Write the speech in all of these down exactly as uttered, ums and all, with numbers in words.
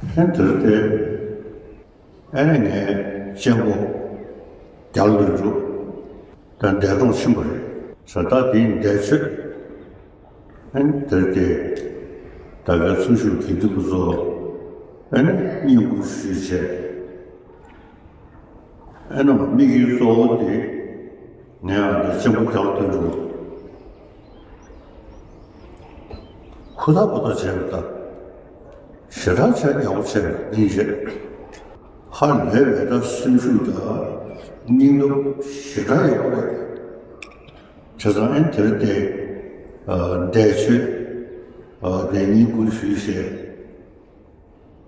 ཨེ་དེར་དེ། ཨེ་ནས་ངས་གཅེན་པོ་རྒྱ་ལོ་འབྲུག་དང་འདས་གྲོངས་ཕྱིན་པ་རེད། ས་ད་དེའི་འདས་མཆོད། ཨེ་ནས་དེར་དེ། ད་གའི་ཚུལ་ཤུགས་ཀྱི་འདུག་བཟོ། ཨེ་ནས་བསྙེན་བཀུར་ཞུས་བྱས། ཨེ་ནས་དམིགས་ཡུལ་གཙོ་བོ་དེ། ངས་ཨ་ནི་གཅེན་པོ་རྒྱ་ལོ་དོན་གྲུབ། ཧུར་ཐག་པ་ཐག་བྱས་པ་དང་། ཞེ་དྲག་བྱས་ཡག་པོ་བྱས་པ་ཡིན་རེད། ཧ་ལས་པའི་ད་སེམས་ཤུགས་དང་སྙིང་སྟོབས་ཞེ་དྲག་ཡག་པོ་རེད། བྱས་ཙང་ཨེ་དེར་དེ། འདས་མཆོད། ནས་བསྙེན་བཀུར་ཞུས་བྱས།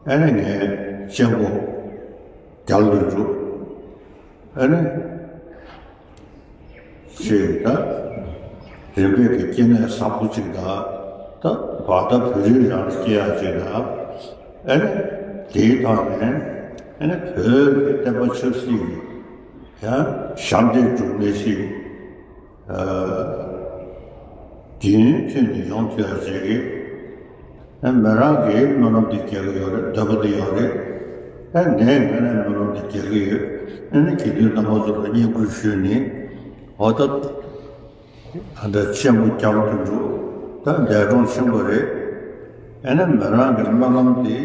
ཨ་ནི་ངའི་གཅེན་པོ་རྒྱ་ལོ་འབྲུག་ཨ་ནི་ཅེས་ད། རིམ་པས་ཀྱི་སྐྱེ་གནས་བཟང་པོ་ཅིག་དང་། ད་བར་ད་བོད་རིགས་རང་ལ་སྐྱེ་ཡག་ཅིག་དང་། ཨ་ནི་དེའི་ཐོག་ནས་ཨ་ནི་བོད་ཀྱི་བསྟན་པ་ཆབ་སྲིད་ཀྱི་ཡང་ཞབས་འདེགས་སྒྲུབ་མཁན་ཞིག་དེའི་ཁྱོན་ནས་ཡོང་ཐུབ་ཡག་ཅིག་གི། ཨ་མི་རང་གིས་སྨོན་ལམ་དེ་རྒྱག་གི་ཡོད་རེད། འདོད་པ་དེ་ཡོད་རེད། ཨ་ངས་ངས་ནས་སྨོན་ལམ་དེ་རྒྱག་གི་ཡོད། ཨ་ནི་དགེ་འདུན་རྣམ་པ་ཚོ་ལ་བསྙེན་བཀུར་ཞུས་ནས། འོ་ད། ཨ་ད་གཅེན་པོ་རྒྱ་ལོ་དོན་གྲུབ་ད་འདས་གྲོངས་ཕྱིན་པ་རེད། ཨ་ནི་མི་རང་གི་སྨོན་ལམ་དེ་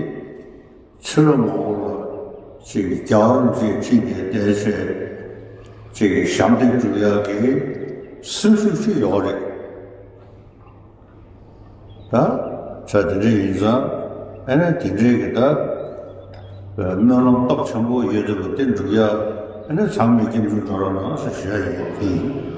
ཕྱི་ལོ་མང་པོ་ལ་ཅིག་རྒྱལ་བ་རིན་པོ་ཆེའི་ཁྲི་ནས་བསྡད་བྱས་ཅིག་ཞབས་འདེགས་སྒྲུབ་ཡག་གི་སེམས་ཤུགས་ཅིག་ཡོད་རེད། ད་ཆ་དེ་འདྲ་ཡིན་ཙང་། ཨ་ནི་དེ་འདྲའི་གི་ད་སྨོན་ལམ་སྟོབས་ཆེན་པོ་ཡོད་དེ་བ་དེ་འགྲུབ་ཡག་ཨ་ནི་ཚང་མས་སྐྱབས་འཇུག་འགྲོ་རོགས་གནང་ཟེར་ཞུ་ཡག་ཡིན།